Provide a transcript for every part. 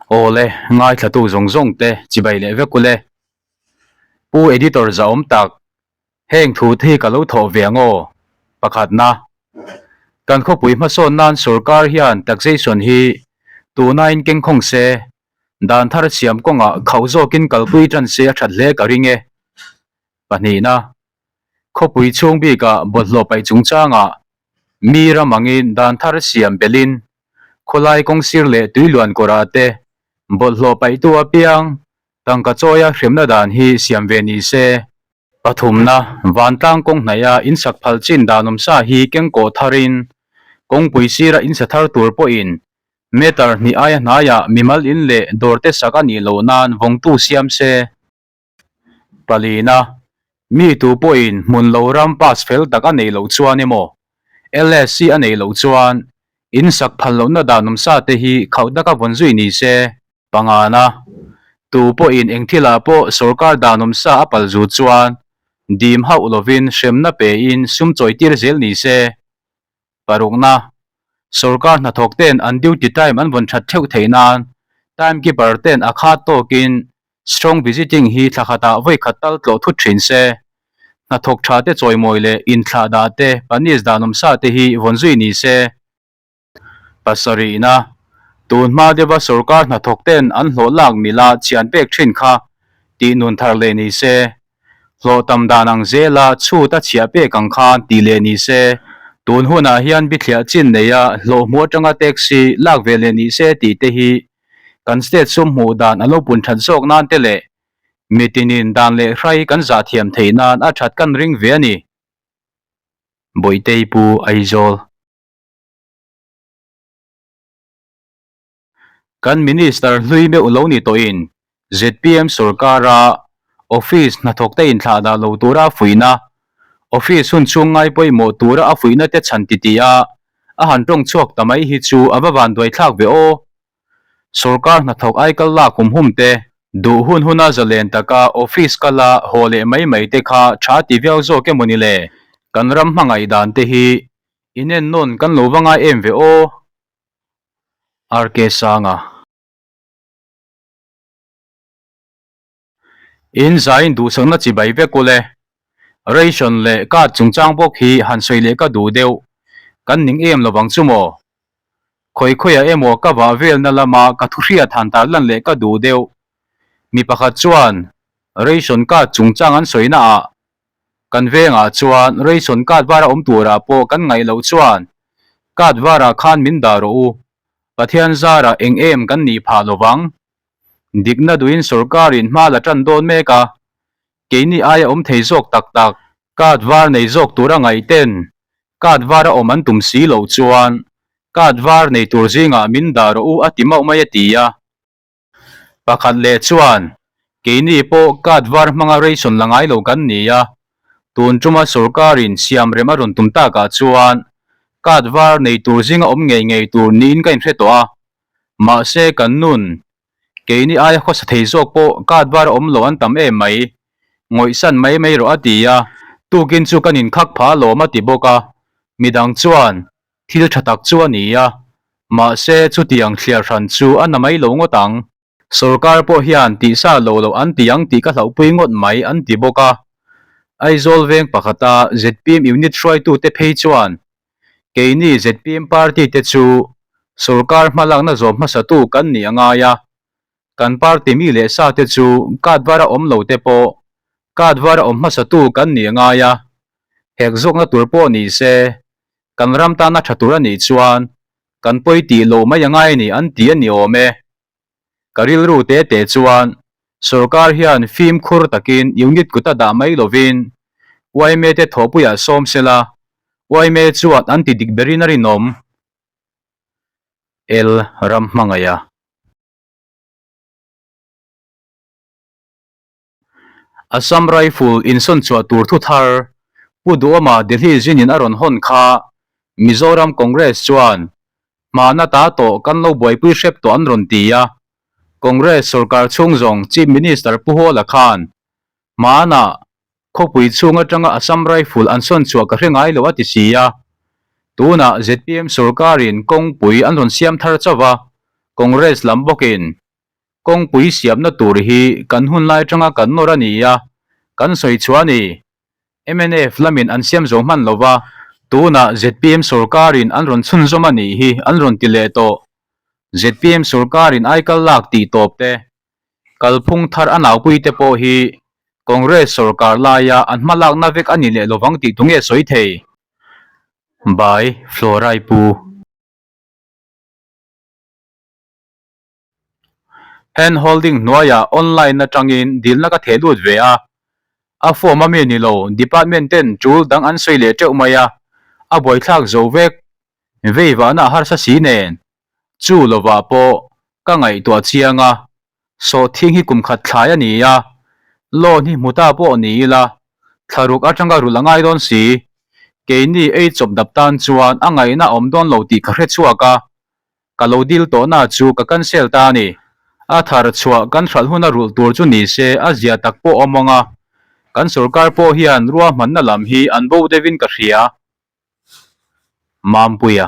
Awle, ngaithlatu zawng zawng te chibai leh vek ule. Pu Editor zahawm tak, heng thu te hi ka lo thawh ve ang aw. Pakhatna, kan khawpui hmasawn nan sorkar hian taxation hi tunain kengkhawng se, dan thar siam kawngah khauh zawkin kalpui tan se a that hle ka ring e. Pahnihna, khawpui chhung bikah bawlhhlawh paih chungchangah mi ram angin dan thar siam belhin khawlai kawngsir leh tuiluan kawrah te bawlhhlawh paihtu apiang tangka chawia hremna dan hi siam ve ni se. Pathumna, vantlang kawng hnaia insak phal chin dan awmsa hi kengkawh tharin kawngpui sira insa thar tur pawhin meter hnih aia hnaiah mimal in leh dawrte sak a nih loh nan vawngtu siam se. Palina, Mi tu pawhin hmun lo ram pass fel tak a neih loh chuan emaw, LSC a neih loh chuan in sak phal lohna dan awmsa te hi khauh taka vawn zui ni se. Pangana, Tu pawhin eng thilah pawh sorkar dan awmsa a pal zu chuan dim hauh lovin hremna pein sum chawitir zel ni se. Parukna, Sorkar hnathawk ten an duty time an vawn that theuh theih nan time keeper ten a khat tawkin Strong visiting hi thla khatah vawi khat tal tlawh thut thin se. Hnathawk tha te chawimawi leh inthlah dah te, panis dan awm sa te hi vawn zui ni se. Pasarihna, Tun hma deuha sorkar hnathawk ten an hlawh lak mila chhian pek thin kha tih nun thar leh ni se. Hlawh tam dan ang zela chhut a chhiah pek ang khan tih leh ni se. Tun hunah hian bithliah chin neia hlawh hmuh atanga taxi lak ve leh ni se tih te hi kan state sum hmuh dan a lo pun that zawk nan te leh mitinin dan leh hrai kan zah thiam theih nan a that kan ring ve a ni. Bawihtei Pu Aizawl. Kan Minister hlui meuh lo ni tawhin zpm sorkara office hnathawkte inthlah dah lo tura a fuihna, office hun chhung ngai pawimawh tura a fuihna te chhan titih a, a han tawng chhuak ta mai hi chu a va vanduai thlak ve aw. Sorkar hnathawk aikal lak hum hum te, duh hun huna zalen taka office kala haw leh mai mai te kha tha ti viau zawk emaw ni le? Kan ram hmangaih dan te hi inennawn kan lo va ngai em ve aw. RK Sanga. In zaiin duhsakna chi bai vek ule. Ration leh card chungchang bawk hi han sawi leh ka duh deuh. Kan ning em lovang chu maw? Khawi khawiah emaw ka vah velna lama ka thu hriat han tar lan leh ka duh deuh. Mi pakhat chuan ration card chungchang an sawina ah kan vengah chuan ration card vara awm turah pawh kan ngaih loh chuan card varah khan min dah rawh u. Pathian zarah eng em kan nih phah lovang. Dikna duhin sorkarin hma la tan dawn mek a, keini aia awm thei zawk tak tak, card var nei zawk tura ngaihten card vara awm an tum si loh chuan card var nei tur zingah min dah rawh u a ti mauh mai a ti a. Pakhat leh chuan keini pawh card var hmanga ration la ngai lo kan ni a, tun tuma sorkarin siam rem a rawn tum takah chuan card var nei tur zinga awm ngei ngei tur niin ka inhre tawh a. Mahse kan nun, keini aia khawsa thei zawk pawh card var a awm lo an tam em mai, ngawihsan mai mai rawh a ti a, tukin chu kan inkhak pha alawm a ti bawk a, midang chuan thil tha tak chu a ni a, mahse chutiang thliar hran chu a na mai lo ngawt ang. Sorkar pawh hian tihsa lo loh an ti ang tih ka hlauhpui ngawt mai an ti bawk a. Aizawl veng pakhata zpm unit hruaitute phei chuan keini zpm party te chu sorkar hmalakna zawm hmasatu kan nih a ngai a, kan party mi leh sa te chu card vara awm lo te pawh card vara awm hmasatu kan nih a ngai a, hek zawkna tur pawh ni se kan ram tana tha tur a nih chuan kan pawi tih loh mai a ngai a ni an ti a ni awm e. Ka rilru te te chuan sorkar hian fimkhur takin unit kut a dah mai lovin yma te thawhpuiah sawm sela, yma chuan an ti dik berin a rinawm. L Ramhmangaiha. Assam Rifle insawn chhuah tur thu thar Pu Duhawma Delhi zinin a rawn hawn kha Mizoram Congress chuan hmana ta tawh kan lo buaipui hrep tawh an rawn ti a. Congress sorkar chhung zawng Chief Minister Pu Hawla khan hmana khawpui chhung atanga Assam Rifle an sawn chhuah ka hre ngai lo a ti si a. Tunah zpm sorkarin kawngpui an rawn siam thar chauh a, Congress lam bawkin. Kawngpui siamna tur hi kan hunlai atanga kan nawr a ni a, kan sawi chhuah a ni. Mnf lamin an siam zo hman lo va, tunah zpm sorkarin an rawn chhunzawm a nih hi an rawn ti leh tawh. Zpm sorkarin aikal lak tih tawp te, kalphung thar a naupui te pawh hi Congress sorkar laia an hmalakna vek a ni leh lovang tih tu nge sawi thei? By Florai Pu. Hand holding hnuaiah online atangin dilna ka theh lut ve a, a form a mi ni lo department ten tul dang an sawi leh teuh mai a, a buaithlak zo vek vei vahna a harsa si nen chu lovah pawh ka ngaihtuah chiang a, sawhthing hi kum khat thlai a ni a, loan hi hmu ta pawh ni ila thlaruk atanga rulh a ngai dawn si, keini ei chawp dap tan chuan a ngaihna a awm dawn lo tih ka hre chhuak a. Ka lo dil tawhna chu ka cancel ta a ni. A thar chhuah kan hralh huna rulh tur chu ni se a zia tak pawh awm ang a, kan sorkar pawh hian ruahmanna lam hi an bo deuhin ka hria. Mampuia.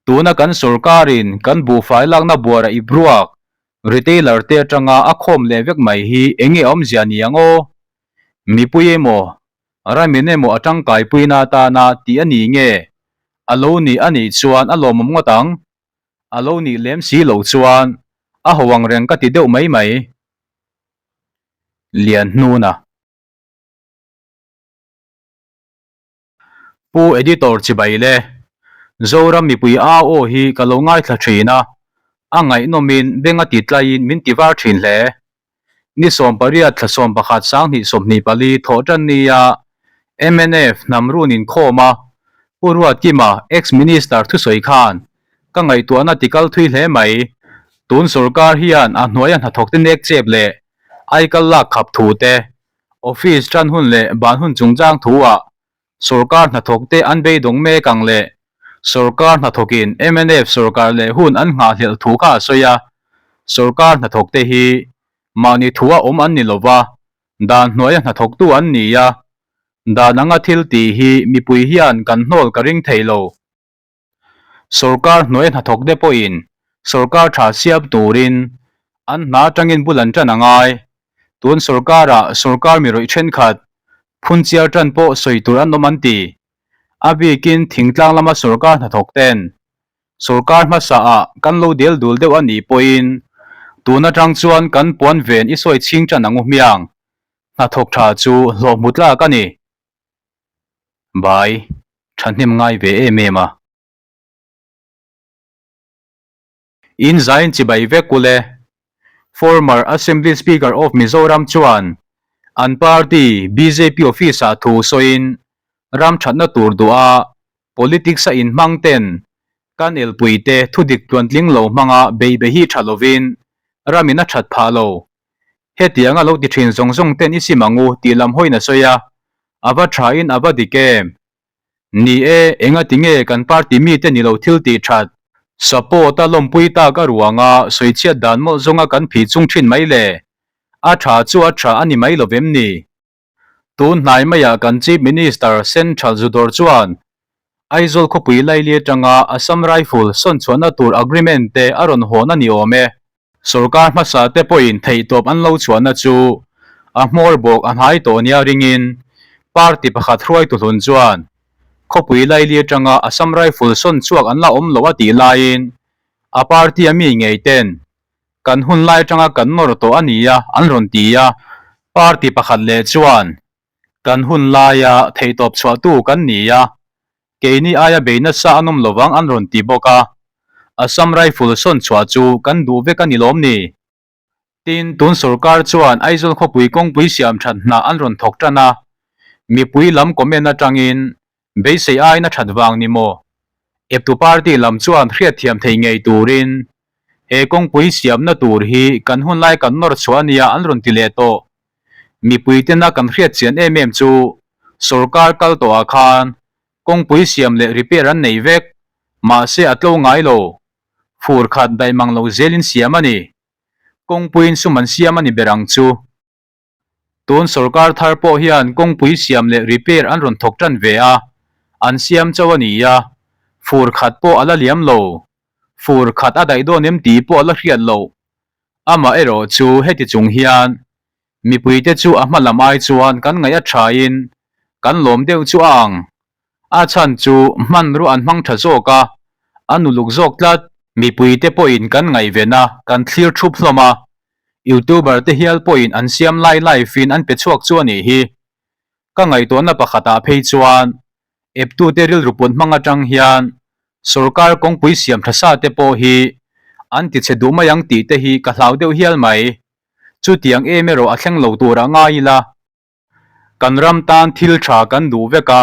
Tuna kan sorkarin kan buhfai lakna buara i bruak retailer te atanga a khawm leh vek mai hi enge awmzia ni ang aw? Mipui emaw Ramin emaw a tangkaipuina atana tih a ni nge? A lo nih a nih chuan a lawmawm ngawt ang. A lo nih lem si lo chuan a ho ang reng ka ti deuh mai mai. Lianhnuna. Pu Editor chibai le. Zoram mipui au aw hi ka lo ngaithla thin a, a ngaihnawmin beng a ti tlaiin min ti var thin hle. Ni 18 thla 11 sanghnih 24 thawh tan nia mnf hnam run inkhawm a, Pu Ruatkima ex-Minister thusawi khan ka ngaihtuahna ti kal thui hle mai. Tun sorkar hian a hnuaia hnathawkte nek chep leh aikal lak khap thu te, office tan hun leh ban hun chungchang thu ah sorkar hnathawkte an beidawng mek ang leh sorkar hnathawkin mnf sorkar leh hun an nghahhlelh thu kha a sawi a, sorkar hnathawkte hi mahni thua awm an ni lova, dan hnuaia hnathawktu an ni a, dan anga thil tih hi mipui hian kan hnawl ka ring thei lo. Sorkar hnuaia hnathawkte pawhin sorkar tha siam turin an hna atangin bul an tan a ngai. Tun sorkarah sorkar mi rawih thenkhat phunchiar tan pawh sawi tur an awm an ti. A bikin thingtlang lama sorkar hnathawk ten sorkar hmasaah kan lo del dul deuh a nih pawhin tun atang chuan kan puan ven i sawi chhing tan ang u hmiang. Hnathawk tha chu hlawh hmu tlak a ni. Bai, thahnem ngai ve em em a. In zain chibai vek u le. Former Assembly Speaker of Mizoram chuan an party bjp office-ah thu sawiin ram thatna tur duha politics-a inhmang ten kan elpuite thudik tluantling lo hmanga bei be hi tha lovin ramin a that phah lo. Hetianga lo ti thin zawng zawng ten i sim ang u tih lam hawiin a sawi a, a va thain a va dik em? Ni e, engati nge kan party mite ni lo thil tih that? Support a lawmpui tak a ruanga sawichhiat dan mawlh zawnga kan phih chung thin mai le? A tha chu a tha a ni mai lo vem ni? Tun hnai maiah kan Chief Minister Central Zudawr chuan Aizawl khawpui laili atanga Assam Rifle sawn chhuahna tur agreement te a rawn hawn a ni awm e. Sorkar hmasa te pawhin theihtawp an lo chhuahna chu a hmawr bawk a hnai tawh nia ringin party pakhat hruaitu hlun chuan khawpui laili atanga Assam Rifle sawn chhuak an la awm lo a tih laiin a party a mi ngei ten kan hun lai atanga kan nawr tawh a nia an rawn ti a. Party pakhat leh chuan kan hun laia theihtawp chhuahtu kan ni a, Keini aia bei nasa an awm lovang an rawn ti bawk a, Assam Rifle sawn chhuah chu kan duh vek a ni lawm ni? Tin, tun sorkar chuan Aizawl khawpui kawngpui siam that hna an rawn thawk tan a, mipui lam comment atangin beisei aiin a that vang ni maw? Eptu party lam chuan hriatthiam thei ngei turin he kawngpui siamna tur hi kan hunlai kan nawr chhuah a nia an rawn ti leh tawh. Mipui tena kan hriat chian em em chu sorkar kal tawhah khan kawngpui siam leh repair an nei vek, mahse a tlo ngai lo, fur khat daih mang lo zelin siam a ni. Kawngpuiin sum an siam a ni ber ang chu. Tun sorkar thar pawh hian kawngpui siam leh repair an rawn thawk tan ve a, an siam chauh a ni a, fur khat pawh a la liam lo. Fur khat a daih dawn em tih pawh a la hriat loh. Amaherawh chu heti chung hian mipuite chu a hma lam ai chuan kan ngaih a thain kan lawm deuh chu a ang. A chhan chu hmanrua an hmang tha zawk a, an uluk zawk tlat. Mipuite pawhin kan ngaihven a, kan thlir thup hlawm a. Youtuber te hial pawhin an siam lai live in an pe chhuak chu a nih hi. Ka ngaihtuahna pakhatah phei chuan eptute rilru put hmang atang hian sorkar kawngpui siam tha sa te pawh hi an ti chhe duh mai ang tih te hi ka hlau deuh hial mai. Chutiang em erawh a thleng lo turah ngai ila. Kan ram tan thil tha kan duh vek a,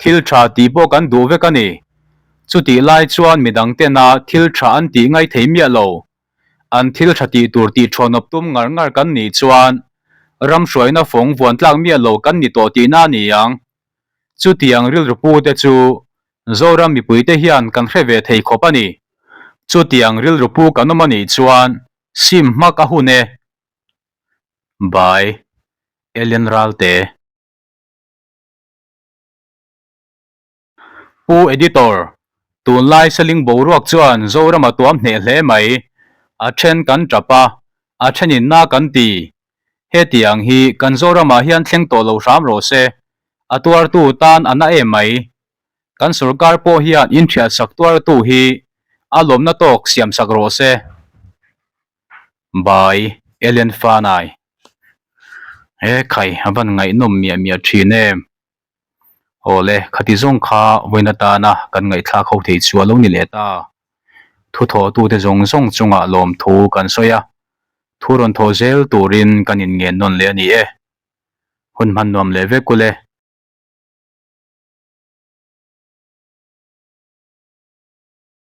thil tha tih pawh kan duh vek a ni. Chutih lai chuan midang tena thil tha an tih ngai thei miah lo. An thil tha tih tur tih thuanawp tum ngar ngar kan nih chuan ram hruaina fawng vuan tlak miah lo kan ni tawh tihna a ni ang. Chutiang rilru pu te chu Zoram mipuite hian kan hre ve thei khawp a ni. Chutiang rilru pu kan awm a nih chuan sim hmak a hun e. By Ellen Ralte. Pu Editor, tunlai Seling boruak chuan Zoram a tuam hneh hle mai. A then kan tap a, a thenin na kan ti. Hetiang hi kan Zoramah hian thleng tawh lo hram rawh se. A tuartu tan a na em mai. Kan sorkar pawh hian inthiahsak tuartu hi a lawmna tawk siamsak rawh se. By Ellen Fanai. He khai a van ngaihnawm miah miah thin em. Awle, khati zawng kha vawiin atana kan ngaihthlak ho thei chu a lo ni leh ta. Thu thawhtute zawng zawng chungah lawmthu kan sawi a, thu rawn thawh zel turin kan inngen nawn leh a ni e. Hun hman nuam leh vek ule.